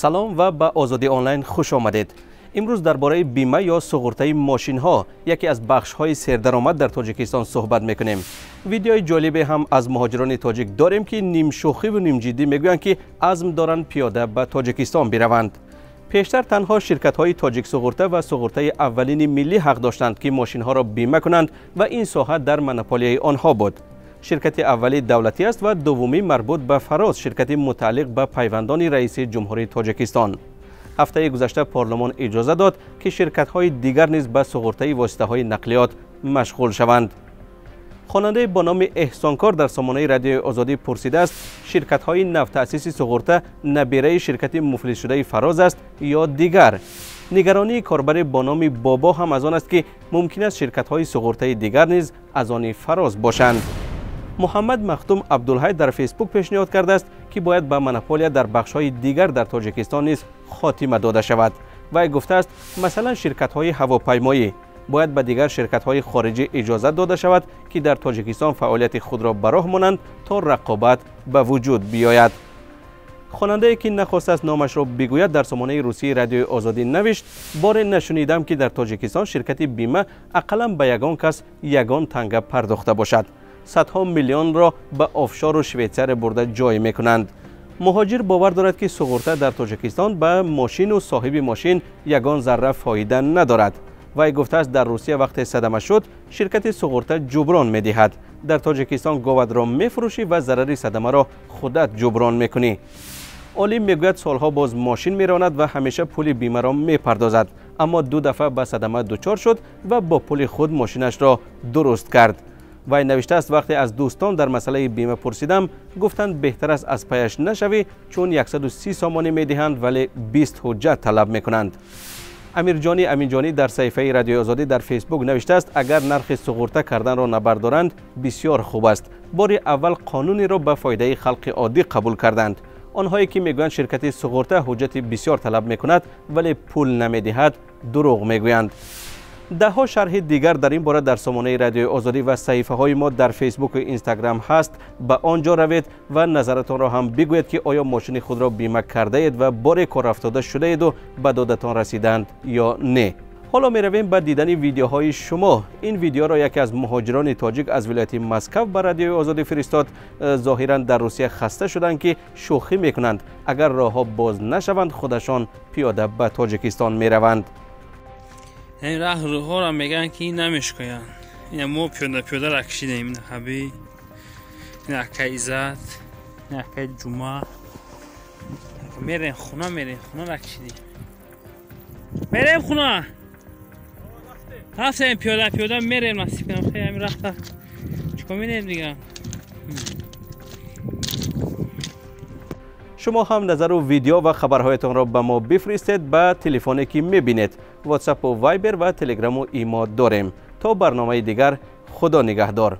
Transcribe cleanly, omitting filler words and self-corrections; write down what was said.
Салом ва ба Озодӣ онлайн хуш омадед. Имрӯз дар бораи бима ё суғуртаи мошинҳо, яке аз бахшҳои сердаромад дар Тоҷикистон, суҳбат мекунем. Видеои ҷолибе ҳам аз муҳоҷирони тоҷик дорем, ки нимшӯхиву нимҷиддӣ мегӯянд, ки азм доранд пиёда ба Тоҷикистон бираванд. Пештар танҳо ширкатҳои Тоҷиксуғурта ва Суғуртаи аввалини миллӣ ҳақ доштанд, ки мошинҳоро бима кунанд ва ин соҳа дар монополияи онҳо буд. Ширкати аввалӣ давлатӣ аст ва дуввумӣ марбут ба Фароз, ширкати мутааллиқ ба пайвандони раиси ҷумҳурии Тоҷикистон. Ҳафтаи гузашта парлумон иҷоза дод, ки ширкатҳои дигар низ ба суғуртаи воситаҳои нақлиёт машғул шаванд. Хонандаи бо номи Эҳсонкор дар сомонаи Радиои Озодӣ пурсидааст, ширкатҳои навтаъсиси суғурта набираи ширкати муфлисшудаи Фароз аст ё дигар. Нигаронии корбаре бо номи Бобо ҳам аз он аст, ки мумкин аст ширкатҳои суғуртаи дигар низ аз они Фароз бошанд. Муҳаммад Махтум Абдулҳай дар Фейсбук пешниҳод кардааст, ки бояд ба монополия дар бахшҳои дигар дар Тоҷикистон низ хотима дода шавад. Вай гуфтааст, масалан, ширкатҳои ҳавопаймоӣ бояд ба дигар ширкатҳои хориҷӣ иҷозат дода шавад, ки дар Тоҷикистон фаъолияти худро ба роҳ монанд, то рақобат ба вуҷуд биёяд. Хонандае, ки нахостааст номашро бигӯяд, дар сомонаи русии Радиои Озодӣ навишт: боре нашунидам, ки дар Тоҷикистон ширкати бима ақаллан ба ягон кас ягон танга пардохта бошад. Садҳо миллионро ба офшору Швейтсария бурда ҷой мекунанд. Муҳоҷир бовар дорад, ки суғурта дар Тоҷикистон ба мошину соҳиби мошин ягон зарра фоида надорад. Вай гуфтааст, дар Русия вақте садама шуд, ширкати суғурта ҷуброн медиҳад. Дар Тоҷикистон говатро мефурӯшӣ ва зарари садамаро худат ҷуброн мекунӣ. Олим мегӯяд, солҳо боз мошин меронад ва ҳамеша пули бимаро мепардозад, аммо ду дафъа ба садама дучор шуд ва бо пули худ мошинашро дуруст кард. Вай навиштааст, вақте аз дӯстон дар масъалаи бима пурсидам, гуфтанд, беҳтар аст аз паяш нашавӣ, чун 130 сомонӣ медиҳанд, вале 20 ҳуҷҷат талаб мекунанд. Амирҷонӣ Аминҷонӣ дар саҳифаи Радиои Озодӣ дар Фейсбук навиштааст, агар нархи суғурта карданро набардоранд, бисёр хуб аст. Бори аввал қонунеро ба фоидаи халқи оддӣ қабул карданд. Онҳое, ки мегӯянд ширкати суғурта ҳуҷҷати бисёр талаб мекунад, вале пул намедиҳад, дурӯғ мегӯянд. Даҳҳо шарҳи дигар дар ин бора дар сомонаи Радиои Озодӣ ва саҳифаҳои мо дар Фейсбуку Инстаграм ҳаст. Ба он ҷо равед ва назаратонро ҳам бигӯед, ки оё мошини худро бима кардаед ва боре корафтода шудаеду ба додатон расиданд ё не. Ҳоло меравем ба дидани видеоҳои шумо. Ин видеоро яке аз муҳоҷирони тоҷик аз вилояти Москав ба Радиои Озодӣ фиристод. Зоҳиран дар Русия хаста шуданд, ки шӯхӣ мекунанд, агар роҳҳо боз нашаванд, худашон пиёда ба Тоҷикистон мераванд. Ин раҳ рӯҳоро мегӯянд, ки намешкоянд. Ина мо пиёда пиёда ра кашидем. Ина Ҳабиб, ина акай Иззат, ина акай Ҷума. Мерем хуна, мерем хуна, ра кашидем, мерем хуна, рафтем пиёда пиёда мерем, насиб кунам. Хеле ҳамин рахта чикор мерем дига. Шумо ҳам назару видео ва хабарҳоятонро ба мо бифиристед ба телефоне, ки мебинед. Ватсапу, Вайбер ва Телеграму Имо дорем. То барномаи дигар, Худо нигаҳдор.